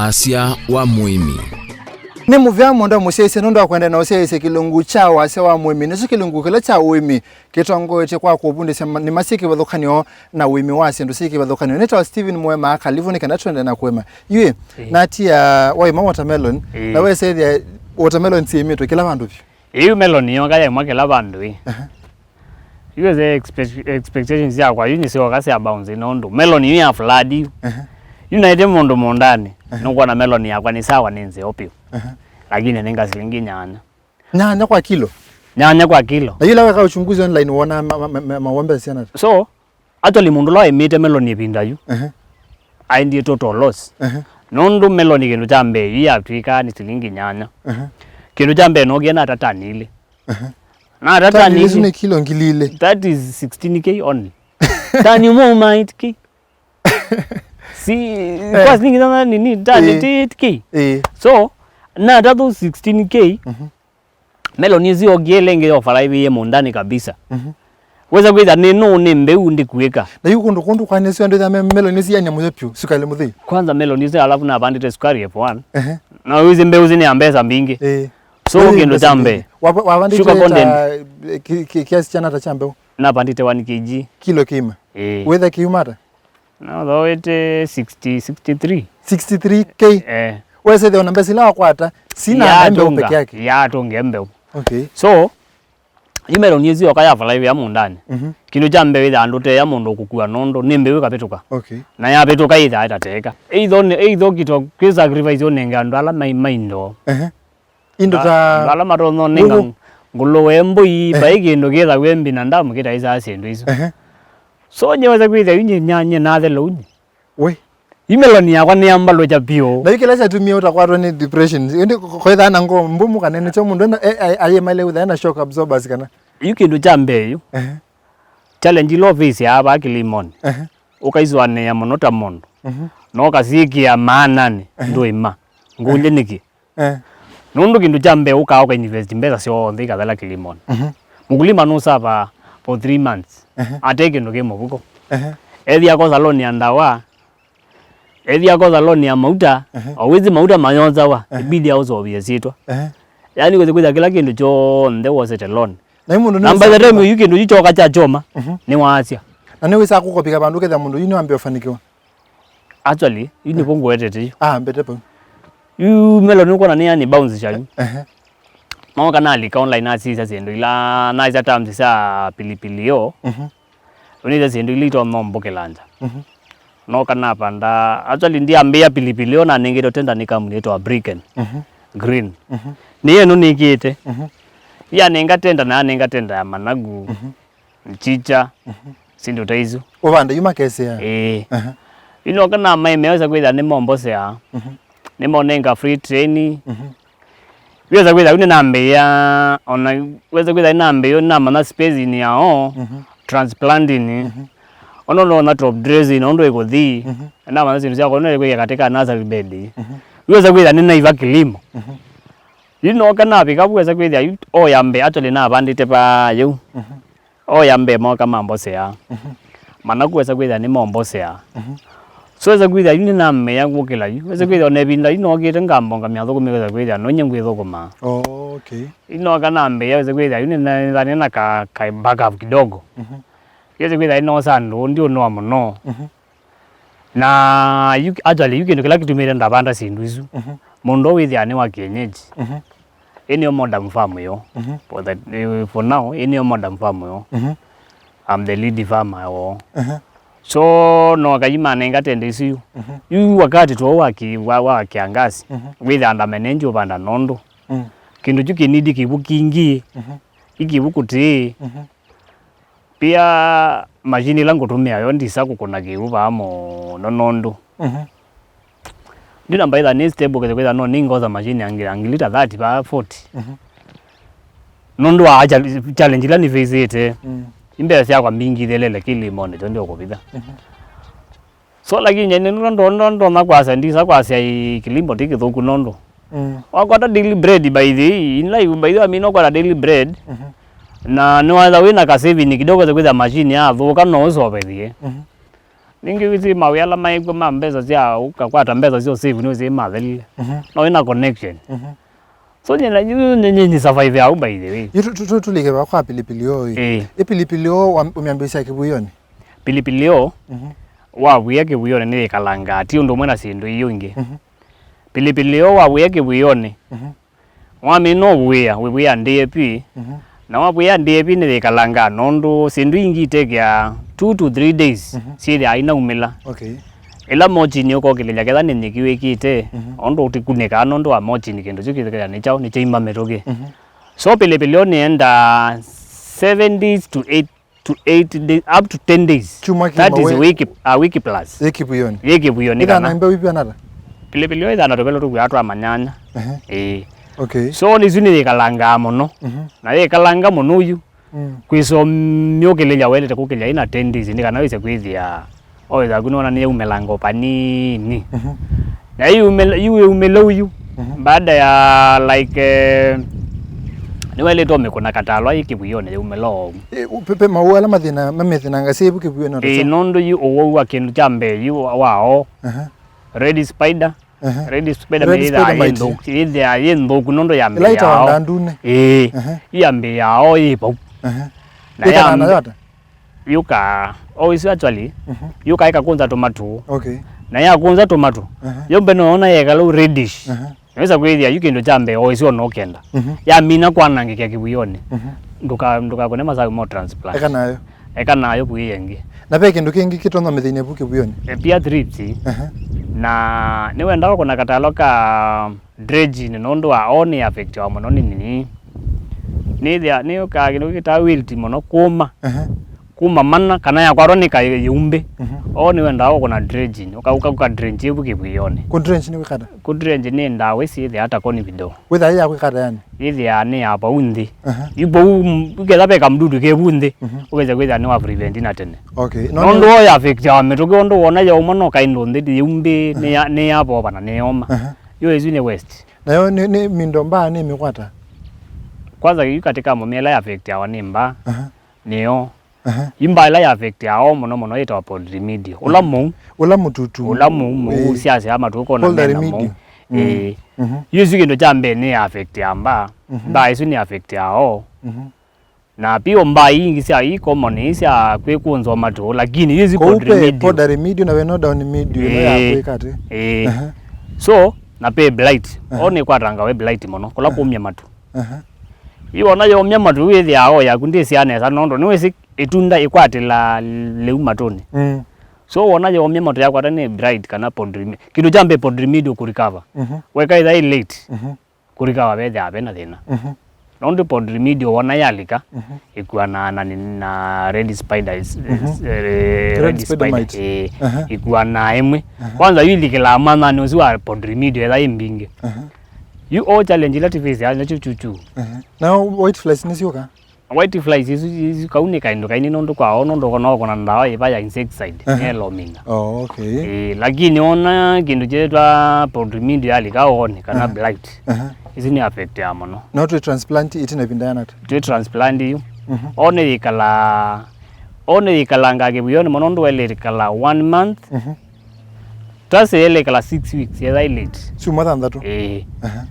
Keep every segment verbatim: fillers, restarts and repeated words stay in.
Wasya wa mũĩmi. Nĩ mũvea mũndũ mũsyaĩĩsya nũndũ wa kũendeea na ũsyaĩĩsya kĩlungu kya wasya wa mũĩmi. Nĩkyo kĩlungu kĩla kya ũĩmi kĩtongoetye kwa kũvundĩsya ma-, nĩma syĩ kĩvathũkany'o na ũĩmi wa syĩndũ syĩ kĩvathũkany'o. Nĩtawa Steven Mwema, kalivu nĩ kana tũendee na kũĩma. Yu ĩ, ĩĩ, natia waĩma watermelon, ĩĩ, na wesethĩa watermelon syĩmĩtwe kĩla vandũ vyũ. Ĩĩ, yu melon yoka yaĩmwa kĩla vandũ ĩ. Aha. Yu ĩse expe-, expectations syakwa yu nĩsyoka sya bounce nũndũ melon yu ya flood yu. Aha. Yu naĩte mũndũ mũũndanĩ, aha, nũkwona melon yakwa nĩ sawa, nĩ nzeo vyũ. Aha. Lakini nĩnga silingi nyanya. Nyanya kwa kilo? Nyanya kwa kilo. Na yĩla weka uchunguzi online wona ma-, ma-, ma-, ma-, mawombe siana ata? So, actually, mũndũ ũla waĩmĩte melon ĩvinda yu, aha, aendie total loss. Aha. Nũndũ melon kĩndũ kya mbee yu yatw'ĩka nĩ silingi nyanya. Aha. Kĩndũ kya mbee nookie nata tani ilĩ. Aha. Nata tani ilĩ. Tani ilĩ isu nĩ kilo ngili ilĩ. That is sixteen K only. Tani ũmwe uma eight K. Si, eh, kwa silingi nyanya nini, tani, eh, ti eight K. Eh. So, nata those sixteen K, mhm, melon ĩsu yokie ĩla ĩngĩ yofalaivĩie mũũndanĩ kabisa. Mhm. Wesa kwĩthĩa nĩ nũũ, nĩ mbeũ ndĩkuĩka. Na yu kũndũ kũndũ kwanĩsyo andũ ĩthĩa me-, melon ĩsu yanyamũya vyũ, sukali mũthei. Kwanza melon ĩsu alafu navandĩte sukari F one. Ehe. Na wĩsĩ mbeũ ĩsu nĩ ya mbesa mbingĩ. Ĩĩ. So, mbeũ kĩndũ kya mbee. Wa-, wa-, wavandĩte sugar content, ta, eh, ki-, ki-, kiasi kya nata kya mbeũ? Navandĩte one K G. Kilo kĩima. Ĩĩ. Wĩtha kĩuma ata? Na thooete sixty, sixty-three. Sixty-three K? Eh. Wesethĩa ona mbesa ila wakwata, sina mbeũ peke yake. Yatũnge mbeũ. Okay. So, yu melon ĩsu yoka yafalaivĩa mũũndanĩ. Mhm. Kĩndũ kya mbee wĩthaa ndũteea mũndũ ũkũkua nũndũ nĩ mbeũ ĩkavĩtũka. Okay. Na yavĩtũka yĩthaa ĩtateeka. Either, either kĩto kwĩ sacrifice ũnenge andũ ala mai, mai ndoo. Ehe. Indo ta andũ ala matonya ũnenga ngũlũ, ngũlũwe, mbũi, ehe, vai kĩndũ kĩthaw'e mbinadamu kĩtaĩsaa syĩndũ isu. Ehe. So, nyeweza kwĩthĩa yu nye, nya-, nye nathela unye. We. Yu melon yakwa nĩyambalũkya vyũ. Na yu kĩla kyatumie ũtakwatwa nĩ depression, ĩndĩ kwĩthaa na ngoo mbũmu kana nĩkyo mũndũ ena, e, e, ayĩmaile wĩthaa ena shock absorbers kana? Yu kĩndũ kya mbee yu. Ehe. Challenge ila ũfĩsĩaa vaa kĩlimonĩ. Ehe. Ũkaisũanĩa mũno ta mũndũ. Mhm. Na ũkasyĩkĩa maananĩ, ehe, ndũĩma. Ngũlye nĩkĩ? Eh. Nũndũ kĩndũ kya mbee ũkaa ũka invest mbesa syonthe ikathela kĩlimonĩ. Mhm. Mũkulima nũsava for three months. Ehe. Ate kĩndũ kĩ mũvuko. Ehe. Ethĩa akosa loan ya ndawa. Ethĩa akosa loan ya mauta. Ehe. O wĩsĩ mauta mayonzawa, ehe, ibidi aũsovie syĩtwa. Ehe. Yaani kwĩsĩ kwĩthĩa kĩla kĩndũ kyonthe wosete loan. Na yu mũndũ na by the time yu kĩndũ yu kyoka kya kyoma, mhm, nĩwaasya. Na nĩwĩsaa kũkopika vandũ ũkethĩa mũndũ yu nĩwambĩa ũfanikiwa. Actually, yu nĩvo ngũetete yu. Ah, mbete pau. Yu melon nĩũkwona nĩ yani bounce sha yu. Ehe. Nooka nalika online nasisya syĩndũ ila, nasisya terms sya pilipili yo. Mhm. Yu nĩsya syĩndũ ila itonya ũmbũkĩla nza. Mhm. Nooka napanda, actually, ndiambĩĩa pilipili yo nanengetwe tender nĩ kambuni yĩtawa Bricken. Mhm. Green. Mhm. Nĩ ĩno nĩkĩte. Mhm. Yanenga tender na yanenga tender ya managu. Mhm. Mchicha, mhm, syĩndũ ta isu. Ũvanda yu makesea? Ĩĩ. Aha. Yu nooka namaĩmea wesa kwĩthĩa nĩmombosea. Mhm. Nĩmonenga free train. Mhm. Wesa kwĩthĩa yu nĩnambĩĩa, ona wesa kwĩthĩa nĩnambĩĩa, nĩnamanya spacing yao, mhm, transplanting. Mhm. Ona nona top dressing, ũndũ ĩkũthi. Mhm. Namanya syĩndũ syakwa, ũndũ ĩkwĩka katika nursery bed. Mhm. Wesa kwĩthĩa nĩnaiva kilimo. Mhm. Yu nooka navika vu wesa kwĩthĩa yu, o ya mbee actually navandĩte vaa yĩu. Mhm. O ya mbee mooka mamboseaa. Mhm. Managu wesa kwĩthĩa nĩmomboseaa. Mhm. So wesa kwĩthĩa yu nĩnamea kũkĩla yu. Wesa kwĩthĩa ona ĩvinda yu nookĩte ngambongamya athũkũmi wesa kwĩthĩa nonye ngwĩthũkũmaa. Oh, okay. Yu nooka nambĩĩa wesa kwĩthĩa yu nĩnethania na ka, ka backup kidogo. Mhm. Wesa kwĩthĩa yu noosa ndũũ ndiũnoa mũno. Mhm. Na yu, actually, yu kĩndũ kĩla kĩtumĩte ndavanda syĩndũ isu, mhm, mũndũ ũũ wĩthĩaa nĩ wa kienyeji. Mhm. Ĩ nĩyo modern farm yo. Mhm. For the, eh, for now, ĩ nĩyo modern farm yo. Mhm. I'm the lead farmer woo. Mhm. So, nooka yu manenga tender isu yu. Mhm. Yu wakati tũũ wa ki-, wa, wa kiangazi, mhm, wĩthĩaa ndamene nji ũvanda nũndũ. Mm. Kĩndũ kyu kĩnidi kĩw'ũ kingĩ. Mhm. Ĩ kĩw'ũ kũtĩĩ. Mhm. Pia machine ĩla ngũtũmĩa yo ndisa kũkũna kĩw'ũ vaa mũno nũndũ, mhm, ndina mbaitha nĩ stable kĩthĩ kwĩtha no nĩngosa machine ya ngi-, ya ngili ta thirty vaa forty. Mhm. Nũndũ wa cha-, challenge ila nĩfĩsĩte, mm, imbesa syakwa mbingithelele kĩlimonĩ kyo ndio kũvitha. Mhm. So, lakini nyie nĩno ndo-, ndo-, ndonya kwasya, ndisa kwasya ĩ, kilimo ti kĩthũku nũndũ. Mm. Wakwata daily bread by the way, in life, by the way, amina ũkwata daily bread, mhm, na nĩwatha wĩna ka saving kidogo za kwĩtha machine yathũka no ũsovethie. Mhm. Ningĩ wĩsĩ mawĩa ala maĩkw'o ma mbesa sya ũkakwata mbesa sya ũsave nĩwĩsĩ mathelile. Mhm. No wĩna connection. Mhm. So nyina, nyinyi survive au, by the way. Yu tu- tu- tu- tulike va kwa pilipili hoho ĩ. Ĩĩ. Ĩ pilipili hoho wa- ũmyambĩĩsya kĩvuĩonĩ? Pilipili hoho, mhm, wavw'ĩa kĩvuĩonĩ nĩyĩkalangaa, ti ũndũ ũmwe na syĩndũ iu ingĩ. Mhm. Pilipili hoho wavw'ĩa kĩvuĩonĩ, mhm, wamina ũvw'ĩa, wĩvw'ĩa D A P, mhm, na wavw'ĩa D A P nĩyĩkalangaa, nũndũ syĩndũ ingĩ itekea two to three days, mhm, syĩthĩaa inaumĩla. Okay. Ĩla mochinĩ ũkokĩlĩlya ketha nĩ nyeki wĩkĩte, mhm, ũndũ ũtikunĩkaa nũndũ wa mochinĩ, kĩndũ kyu kĩthĩkĩa nĩ kyaũ, nĩ kyaima mĩtũkĩ. Mhm. So pilipili hoho nĩendaa seven days to eight, to eight days, up to ten days. Kyumwa kĩima. That is we- week, a week plus. Yĩ kĩvuĩonĩ. Yĩ kĩvuĩonĩ. Ĩthana kana mbeu ivana ata? Pilipili hoho ĩthana tũvelo tũkwĩa twa manyanya. Ehe. Ĩĩ. Okay. So nĩsu nĩyĩkalangaa mũno. Mhm. Na yĩkalanga mũno ũyu. Mm. Kwĩsomya ũkĩlĩlya waĩlĩte kũkĩlya ĩna ten days nĩ kana wĩse kwĩthĩa oĩthaku nĩwona nĩyaumĩlanga o panini. Mhm. Na yu umĩla- yu ĩumĩla ũyu, mhm, baada ya, like, eh, nĩwaĩlĩte ũmĩkũna katalwa yĩ kĩvuĩonĩ yaumĩla oou. Ĩ, u- pe- pe- maũũ ala mathĩna mamĩthĩnanga syĩ vu kĩvuĩonĩ? Ĩĩ, nũndũ yu ũwau wa kĩndũ kya mbee yu wa- wao. Aha. Red spider. Aha. Red spider. Red mĩthĩaa spider yĩ mite. Nthũku, yĩthĩaa yĩ nthũku nũndũ ya mbee yao. Ĩla ĩtawa ndandune. Ĩĩ. Aha. Ya mbee yao yĩ vau. Aha. Na yĩkanaa ya nayo ata? Yũkaa, oh, isu actually, mhm, yũkaa ĩkakũnza tũmatũ. Okay. Na yakũnza tũmatũ, aha, yo mbee noona yekala ũ reddish. Aha. Naweza kwĩthĩa yu kĩndũ kya mbee, o isu ona ũkenda. Mhm. Yamina kwanangĩkĩa kĩvuĩonĩ. Mhm. Ndũka- ndũkakũne masavu mo transplant. Eka nayo. Eka nayo vuĩ ĩngĩ. Na ve kĩndũ kĩngĩ kĩtonya mĩthĩnĩ vu kĩvuĩonĩ? E, pia thrips. Aha. Na nĩwendaa kũna katalo ka dredging nũndũ wa o nĩ affectiwa mũno nĩ nini. Nĩthĩa nĩũkaa kĩndũ kĩtaa wilt mũno kũma. Aha. Kuma mana kana yakwatwa nĩ kayĩumbĩ. Mhm. O nĩwendaa ũkũna dredging, ũka- ũka- ũka drench ĩvu kĩvuĩonĩ. Kũ drench nĩ kwĩkata? Kũ drench nĩ ndawa ĩsi ĩthĩaa ta conividal. Wĩthaa yĩ ya kwĩkata yani? Yĩthĩaa nĩ ya vau nthĩ. Aha. Yu vau m- ketha ve kamdudu ke vu nthĩ, mhm, ũkesa kwĩthĩa nĩ wa prevent na tene. Okay. No nũndũ nĩ- o ya affectiwa mĩtũkĩ ũndũ wona yauma no kaindo nthĩ yĩumbĩ, aha, nĩ ya- nĩ yavova na nĩyoma. Aha. Yo ĩsu nĩ waste. Nayo nĩ- nĩ mindo mbaa nĩ mĩkwata? Kwanza yu katĩ ka mũmea ĩla ya affectiwa nĩ mbaa, aha, nĩyo. Aha. Yu mbaa ĩla ya affectiwa o mũno mũno yĩtawa polyremedia. Ũla, mhm, mũu. Ũla mũtutu. Ũla mũu, mũu, ĩĩ, syasya matũ ũkona mena mũu. Polyremedia. Mm. Ĩĩ. Mhm. Yu ĩsu kĩndũ kya mbee nĩ ya affectiwa mbaa. Mhm. Mbaa ĩsu nĩ affectiwa o. Mhm. Na pio mbaa ingĩ sya ii common ii sya kwĩkũnzwa matũ, lakini yu ĩsu polyremedia. Kũu ve polyremedia na ve nodown media ĩno ya, ĩĩ, kwĩka atĩ. Ĩĩ. Aha. So, na ve blight. Aha. O nĩkwatangawe blight mũno, kũla, aha, kũmya matũ. Aha. Yu wona yomya matũ wĩthĩaa o yaku ndĩsyaa nesa nũndũ nĩwĩsĩ ĩtunda ĩkwatĩla lĩu matũnĩ. Mm. So wona yomya matũ yakwata nĩ blight kana polyremedia. Kĩndũ kya mbee polyremedia kũrecover. Mhm. Weka ĩtha ĩ late. Mhm. Kũrecover vethĩaa ve na thĩna. Mhm. Nũndũ polyremedia wona yalika, mhm, ĩkuanaa na, na red spider is- mhm, is- eh, red spider mite. Ĩĩ, aha, ĩkuanaa ĩmwe. Aha. Kwanza yu ilikĩlaa mwanyanĩ ũsu wa polyremedia etha ĩ mbingĩ. Aha. Yu o challenge ila tũfĩsĩaa nĩkyo chuchu. Aha. Nao white flies nĩsyũka? White flies isu, isu kau nĩ kaĩndũ kaini nũndũ kwao nũndũ ũkona ũkũna ndawa ĩva ya insecticide, aha, nĩelomina. Oh, okay. Ĩĩ, lakini ona kĩndũ kyeetwa polyremedia yalika oonĩ kana, aha, blight. Aha. Isu nĩ affectiaa mũno. No twĩ transplant ĩtina ĩvinda yanata? Twĩ transplant yu. Mhm. O nĩyĩkalaa, o nĩyĩkalangaa kĩvuĩonĩ mũno nũndũ waĩlĩte kala one month. Mhm. Twasĩ yelekala six weeks, yetha ĩ late. Syumwa thanthatũ? Ĩĩ. Aha.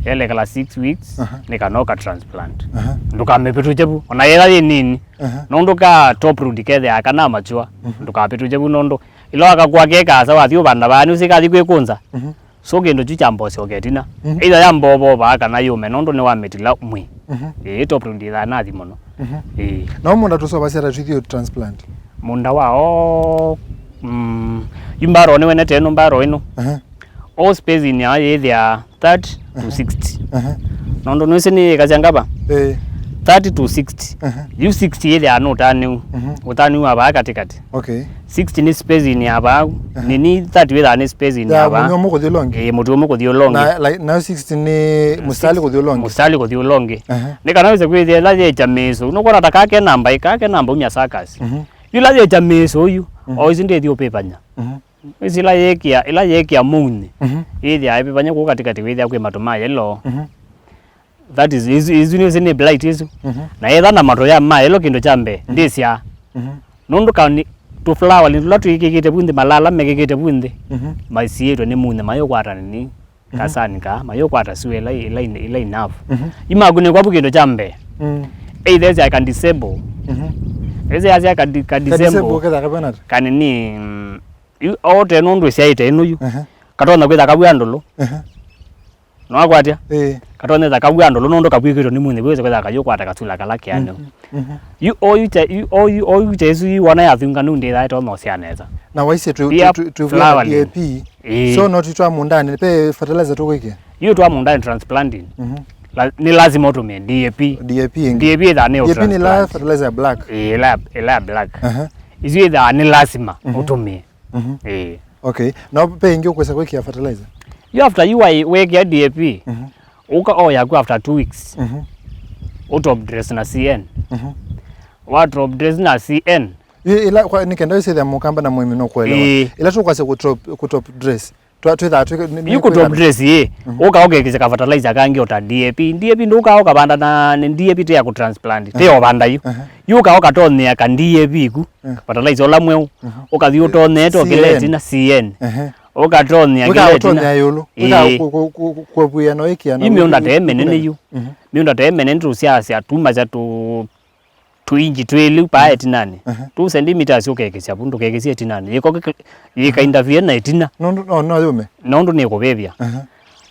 Yelekala six weeks, aha, nĩ kana ũka transplant. Aha. Ndũkamĩvĩtũkye vu. Ona yetha yĩ nini. Aha. Nũndũ ka top root kethĩaa kana mature, mhm, ndũkavĩtũkye vu nũndũ ĩla wakakũa ke kaasa wathi ũvanda vaa nĩũsĩ kathi kwĩkũnza. Mhm. So kĩndũ kyu kyambosyoka ĩtina. Mhm. Either yambovovaa kana yũme nũndũ nĩwamĩtila mwĩ. Mhm. Ĩĩ, top root ĩthaa nathi mũno. Mhm. Ĩĩ. Na ũmũnda tũsovasya ta twĩthĩe transplant? Mũnda wa o, mm, yu mbaro nĩwenete ĩno mbaro ĩno. Aha. O spacing ya yĩthĩa thirty to, aha, sixty. Aha. Nũndũ nĩwĩsĩ nĩ ĩka sya ngava? Ĩĩ. Thirty to sixty. Aha. Yu sixty yĩthĩa nũtanĩu. Mhm. Ũtanĩu wa vaa katĩkatĩ. Okay. Sixty nĩ spacing ya vaa. Aha. Nini thirty wĩthaa nĩ spacing ya, ya vaa. Mũtĩ ũmwe kũthi ũla ũngĩ. Ĩĩ, mũtĩ ũmwe kũthi ũla ũngĩ. Na, like, nayo sixty nĩ mũsitali kũthi ũla ũngĩ. Mũsitali kũthi ũla ũngĩ. Aha. Nĩ kana wĩse kwĩthĩa ĩla yĩkya mĩĩsũ. Nũkwona ta kake namba, ĩ kake namba umya circus. Mhm. Yu ĩla yĩkya mĩĩsũ yu, mhm, o isu ndĩthi ũpĩvanya. Mhm. Ĩsi ĩla yĩkĩa, ĩla yĩkĩa mũunĩ, mhm, yĩthĩaa ĩpĩvany'a kũu katĩkatĩ wĩthĩa kwĩ matũ ma yellow. Mhm. That is, isu, isu nĩsĩ nĩ blight isu. Mhm. Na yetha na matũ ya ma yellow kĩndũ kya mbee, mhm, ndĩsyaa. Mhm. Nũndũ ka nĩ, tũ flowering tũla twĩkĩkĩte vu nthĩ, malala mekĩkĩte vu nthĩ, Mhm. masiĩtwe nĩ munye, mayũkwata nini, Mhm. kasani kaa, mayũkwata sua ĩla, ĩla, ĩla enough. Mhm. Imakunĩkwa vu kĩndũ kya mbee. Mm. Either ĩsya ka disable. Mhm. Ĩsya yasya ka di-, ka Ka disable disable. Ketha kavena ata? Kanini, mm, yu, o te nũndũ ĩsyaĩte ĩno yu. Aha. Katonya kwĩtha kavw'a ndũlũ. Aha. Nĩwakwatya? Ĩĩ. Katonya kwĩtha kavw'a ndũlũ nũndũ kavw'ĩkĩtwe nĩ munye, wĩse kwĩtha kayũkwata kasula kala kĩanĩo. Mhm, mhm. Yu oyu te, yu oyu, oyu te ĩsu yu wona yathunga nũndũ ndĩthaĩte ũnosya nesa. Na waisye tũ, Pia tũ, tũ, tũvw'a na flowering. D A P. Ĩĩ. So no twĩtwa mũũndanĩ, pe fertilizer tũkwĩkĩa? Yu twa mũũndanĩ transplanting. Mhm. La, nĩ lazima ũtũmĩe D A P. D A P ĩngĩ. D A P ĩthaa nĩ D A P nĩ la transplant. Fertilizer ya black. Ĩĩ, ĩla, ĩla ya black. Aha. Isu ĩthaa nĩ lazima Mhm. ũtũmĩe. Mhm. Ĩĩ. Okay. Na pe ĩngĩ ũkwĩsa kwĩkĩa fertilizer? Yu after yu wai-, wekĩa D A P, Mhm. ũka o yaku after two weeks. Mhm. Ũ top dress na C N. Mhm. Wa top dress na C N. Ĩ-, ĩla kwa, nĩ kenda wĩsĩthĩa mũkamba na mũĩmi no kũelewa. Ĩĩ. Ĩla tũkwasya kũ top, kũ top dress. Twa, twĩthaa twĩ, nĩ, nĩ Yu kũ top kwĩkana? Dress ĩ. Mhm. Ũka ũkekĩsya ka fertilizer kangĩ o ta D A P. D A P ndũka ũkavanda na nĩ D A P te ya kũ transplant. Te Aha. Ovanda yu. Aha. Yu ũka ũkatonyea ka D A P ku. Mhm. Fertilizer ũla mweũ. Mhm. Ũkathi ũtonyete o kĩla C N. Ĩtina C N. Ehe. Ũkatonyea Wĩka kĩla ĩtina. Ũtonyea ĩũlũ. Wĩka Ĩĩ. Kũ, kũ, kũ, kũ, kũevuĩa na wĩkĩa na Yu mĩũnda wĩkĩa te mĩnene ĩtina. Yu. Mhm. Mĩũnda te mĩnene tũsyaasya tuma sya tũ tũ inji twĩlĩ pa ĩtinanĩ. Aha. Two centimeters ũkekĩsya vu, ndũkekĩsye ĩtinanĩ. Yĩko kĩk-, yĩka interfere na ĩtina. Nũndũ no, no yũme. Nũndũ nĩkũvĩvya. Aha.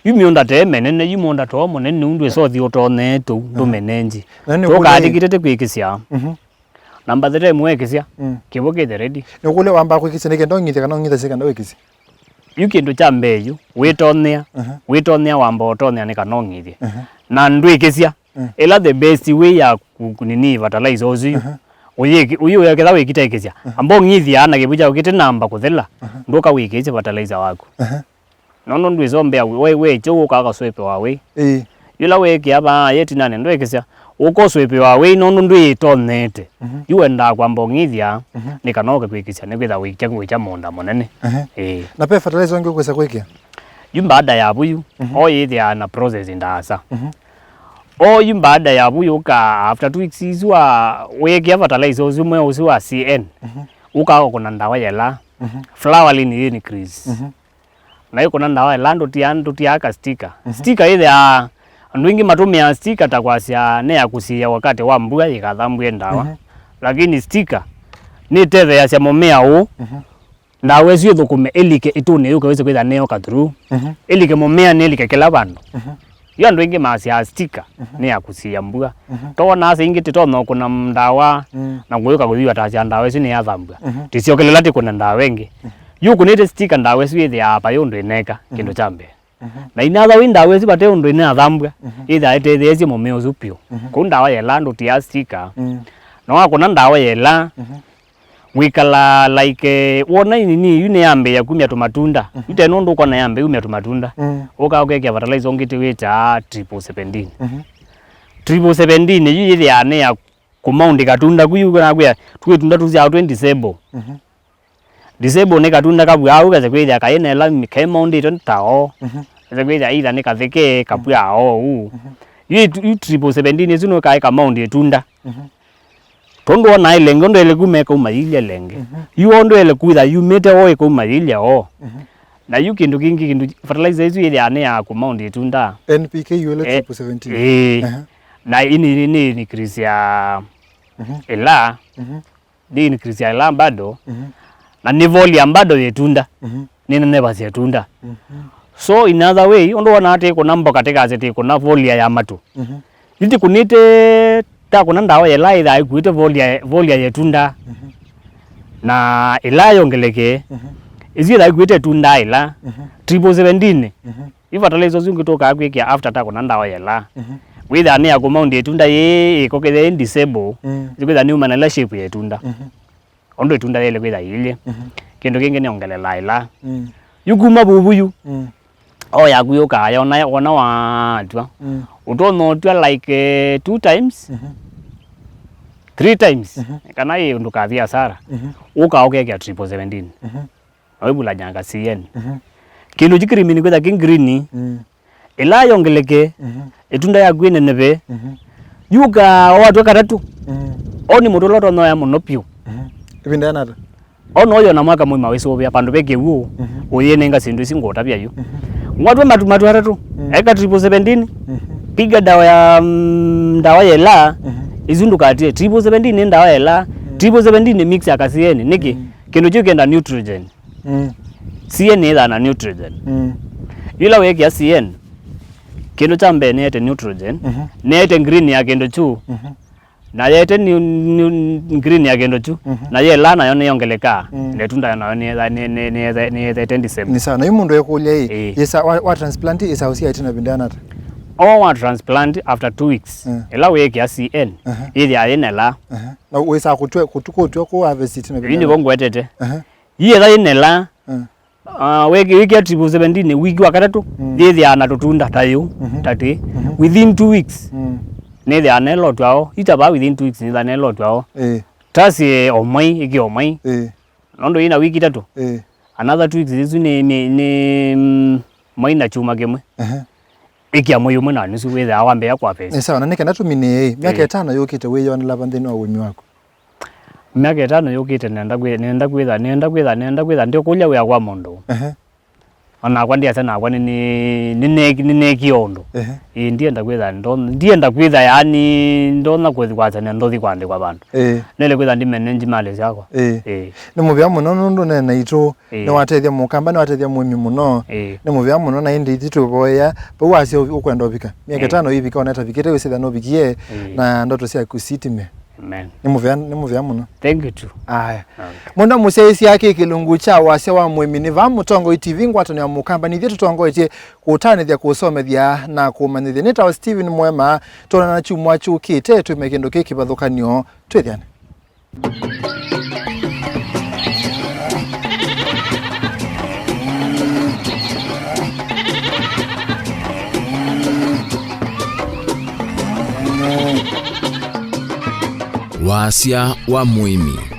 Yu mĩũnda te mĩnene, yu mũũnda to mũnene, nũndũ ĩsothi ũtonee tũu, Aha. ndũmene nji. Na nĩ kũlĩ Tũkaandĩkĩte tĩ kwĩkĩsya. Mhm. Number three mwekĩsya, Mm. kĩw'ũ kĩthe ready. Nĩ kũlĩ wamba kwĩkĩsya nĩ kenda ũng'ithye kana ũng'ithasye kenda wĩkĩsye? Yu kĩndũ kya mbee yu, wĩtonyea, Aha. wĩtonyea wamba ũtonyea nĩ kana ũng'ithye. Aha. Na ndwĩkĩsya, Mm. ĩla the best way ya ku-, ku-, nini fertilizer ũsu yu, Aha. ũyĩki-, ũyĩ ũyeketha wĩkĩtekĩsya. Aha. Amba ũng'ithya na kĩw'ũ kyaku kĩtinamba kũthela, Aha. ndũka wĩkĩsye fertilizer waku. Aha. Nũndũ ndwĩsombea we, we kyo ũka akaswepewa we. Ĩĩ. Yũla wĩkĩa vaa yĩtinanĩ ndwĩkĩsya, ũkoswepewa we nũndũ ndwĩtonyete. Mhm. Yu wendaa kwamba ũng'ithya, Mhm. nĩ kana ũke kwĩkĩsya nĩ kwĩtha wĩkya, wĩkya mũũnda mũnene. Ehe. Ĩĩ. Na pe fertilizer ũngĩ ũkwĩsa kwĩkĩa? Yu mbaada ya vuyu, Mhm. o yĩthĩaa na process ndaasa. Mhm. O yu mbaada ya vuyu ũka after two weeks isu wa wĩkĩa fertilizer ũsu mwe ũsu wa C N, Mhm. ũka ũkũna ndawa yela. Mhm. Flowering increase. Mhm. Na ĩkũna ndawa ĩla ndũtia, ndũtiaa ka sticker. Mhm. Sticker ĩthĩaa, andũ aingĩ matũmĩaa sticker ta kwasya nĩ ya kũsiĩa wakati wa mbua yĩkathambw'e ndawa. Mhm. Lakini sticker nĩtetheeasya mũmea ũũ, Mhm. ndawa ĩsu ĩthũkũme ĩlike ĩtũnĩ yũke wĩse kwĩtha nĩyoka through. Mhm. Ĩlike mũmeanĩ, ĩlike kĩla vandũ. Mhm. Yu andũ aingĩ masyaa sticker Mhm. nĩ ya kũsiĩa mbua. Mhm. Towona asa ingĩ tĩtonya ũkũna ndawa Mm. na kũyũka kũthiwa tasya ndawa ĩsu nĩ yathambw'a. Mhm. Tĩsyokelela tĩkũne ndawa ĩngĩ. Mhm. Yu ũkũnĩte sticker ndawa ĩsu yĩthĩaa vai ũndũ ĩneka Mhm. kĩndũ kya mbee. Mhm. Na inatha wĩ ndawa ĩsu vate ũndũ ĩnathambw'a, Mhm. yĩthĩaa ĩtetheesye mũmea ũsu pyũ. Mhm. Kũu ndawa yela ndũtia sticker. Mm. Na wakũna ndawa yela, Mhm. Wĩkala, like, eh, wona nini yu nĩyambĩĩa kumya tũmatunda. Mhm. Yu tene ũndũ ũkona yambĩĩa kumya tũmatunda. Mm. Ũka ũkekĩa fertilizer ũngĩ tĩwĩtaa triple seventeen. Mhm. Triple seventeen yu yĩthĩaa nĩ ya kũmaundi katunda ku yu nakwĩa twĩ tunda tũsyawa twĩ disable. Mhm. Disable nĩ katunda kavw'aa ũu kese kwĩthĩa kaĩ nela kemaundĩtwe ta oo. Mhm. Kese kwĩthĩa either nĩ katheke kapw'aa oo ũu. Mhm. Yu, yu triple seventeen ĩsu nĩkaĩ kamaundi ĩtunda. Mhm. Tondũ wona ĩlenge, ũndũ ĩle kuma ĩkauma yĩilye ĩlenge. Mhm. Yu ũndũ ĩle kwĩtha yumĩte o ĩkauma yĩilye o. Mhm. Na yu kĩndũ kĩngĩ, kĩndũ fertilizer ĩsu yĩthĩaa nĩ ya kũmaundi ĩtunda. N P K yu ĩla Eh, triple seventeen. Ĩĩ. Aha. Na ini, ini, ni increase ya Mhm. ĩla. Mhm. Ni increase ya ĩla bado. Mhm. Na nĩ volume bado ya ĩtunda. Mhm. Nĩnenevasya ĩtunda. Mhm. So in other way, ũndũ wona atĩ kũna mboka tĩkasya tĩ kũna volia ya matũ. Mhm. Yu tĩkũnĩte ta kũna ndawa yela ĩthaa ĩkuĩte volia, volia ya ĩtunda. Mhm. Na ĩla yongeleke, Mhm. ĩsu ĩthaa ĩkuĩte ĩtunda ĩla. Mhm. Triple seventeen. Mhm. Yu fertilizer ũsu ũngĩ tũkaa kwĩkĩa after ta kũna ndawa yela. Mhm. Wĩthaa nĩ ya kũmaundi ĩtunda yĩĩ ĩkokethya ĩ disable. Mm. Ĩkwĩtha nĩuma na ĩla shape ya ĩtunda. Mhm. Ũndũ ĩtunda yĩlĩ kwĩtha yĩilye. Mhm. Kĩndũ kĩngĩ nĩ ongelela ĩla. Mm. Yu kuma vuvu yu. Mm. O yaku yũkaa yona wona watw'a. Mm. Ũtonya ũtw'a like, eh, two times. Mhm. Three times. Mhm. Kana ĩ ũndũ kathi asara. Mhm. Ũkaa ũkekĩa triple seventeen. Mhm. Na wĩvulanyanga C N. Mhm. Kĩndũ kĩ green kwĩtha kĩ green. Mm. Ĩla yongeleke, Mhm. ĩtunda yaku ĩneneve, Mhm. yuka watw'a katatũ. Mhm. O nĩ mũtũla ũtonyoya mũno pyũ. Mhm. Ĩvinda yanata? Ona ũyona mwaka mũima wĩsũvĩa, vandũ ve kĩw'ũ, mhm, ũyĩnenga syĩndũ isu ngũtavya yu. Mhm. Ngwatwe matu, matu atatũ, mm, eka triple seventeen, mhm, piga dawa ya, mm, dawa ya ĩlaa, mhm, isu ndũkatie. Triple seventeen nĩ dawa ya ĩlaa, mm, triple seventeen nĩ mix ya ka C N. Nĩkĩ? Mm. Kĩndũ kĩu kĩenda nitrogen. Mm. C N nĩ ĩthaa na nitrogen. Mm. Yĩla wĩkĩa C N, kĩndũ kya mbee nĩete nitrogen, mhm, nĩete green ya kĩndũ kyu, mhm, na yete ni, ni green ya kĩndũ kyu, mhm, na yela nayo nĩyongeleka, mm, na ĩtunda nayo nĩyetha-, nĩ, nĩ, nĩyetha-, nĩyethete ndisem. Nĩ sawa. Na yu mũndũ ekũlya ĩ, ĩĩ, yĩsa wa, wa transplant ĩsa ũsya ĩtina vindĩ anata? O wa transplant after two weeks. Mm. Ĩla wĩkĩa C N, aha, yĩthĩa yĩnela. Aha. Na wĩsa kũtwe, kũtu-, kũtw'a kũ harvest ĩtina vindĩ anata? Yu nĩvo ngwetete. Aha. Yĩetha yĩnela. Mm. Ah, wĩkĩ-, wĩkĩa triple seventeen wiki wa katatũ, mm, yĩthĩaa na tũtunda ta yĩu, mhm, ta tĩ. Mhm. Within two weeks, mm, nĩthĩaa nelotwao, ita vaa within two weeks nĩtha nelotwao. Ĩĩ. Tasi o mwai, ĩkĩ o mwai. Ĩĩ. Nũndũ yĩna wiki itatũ. Ĩĩ. Another two weeks, isu nĩ, nĩ, nĩ, mm, mwai na kyuma kĩmwe. Ehe. Ĩkĩa mwei ũmwe na nusu wĩthĩaa wambĩĩa kwa pesa. Nĩ sawa, na nĩ kenda tũminĩe ĩ, myaka, ĩĩ, ĩtano yũkĩte wĩyonela va nthĩnĩ wa ũĩmi waku? Myaka ĩtano yũkĩte nenda kwĩ-, nenda kwĩtha, nenda kwĩtha, nenda kwĩtha, ndĩkũlya wĩa kwa mũndũ. Ehe. Onakwa ndiasya nakwa nĩnĩ-, nĩnĩ-, nĩneekie ũndũ. Ehe. Ĩĩ, ndienda kwĩtha ndo-, ndienda kwĩtha, yaani, ndonya kũthi kwasya nĩ ndothi kwandĩkwa vandũ. Ĩĩ. Nĩle kwĩtha ndimenenji mali syakwa. Ĩĩ. Ĩĩ. Nĩ mũvea mũno nũndũ nene itũ. Ĩĩ. Nĩwatethya mũkamba, nĩwatethya mũĩmi mũno. Ĩĩ. Nĩ mũvea mũno, na ĩndĩ ithyĩ twĩvoea, vau wasya ũvi-, ũkwenda ũvika. Myaka, ĩĩ, ĩtano ĩivika, ona ĩtavikĩte, wĩsĩtha nũvikie, ĩĩ, na ndoto syaku sitime. Amen. Nĩ mũvea, nĩ mũvea mũno. Thank you too. Aya. Okay. Mũndũ mũsyaĩĩsya kĩ kĩlungu kya wasya wa mũĩmi nĩ vaa Mũtongoi T V, ngwatanĩo ya mũkamba, nithyĩ tũtongoetye kũtanĩthya, kũsomethya na kũmanyĩthya. Nĩtawa Stephen Mwema, twonana kyumwa kyũkĩte, twĩme kĩndũ kĩ kĩvathũkanyo, twĩthyane. Wasya wa mũĩmi.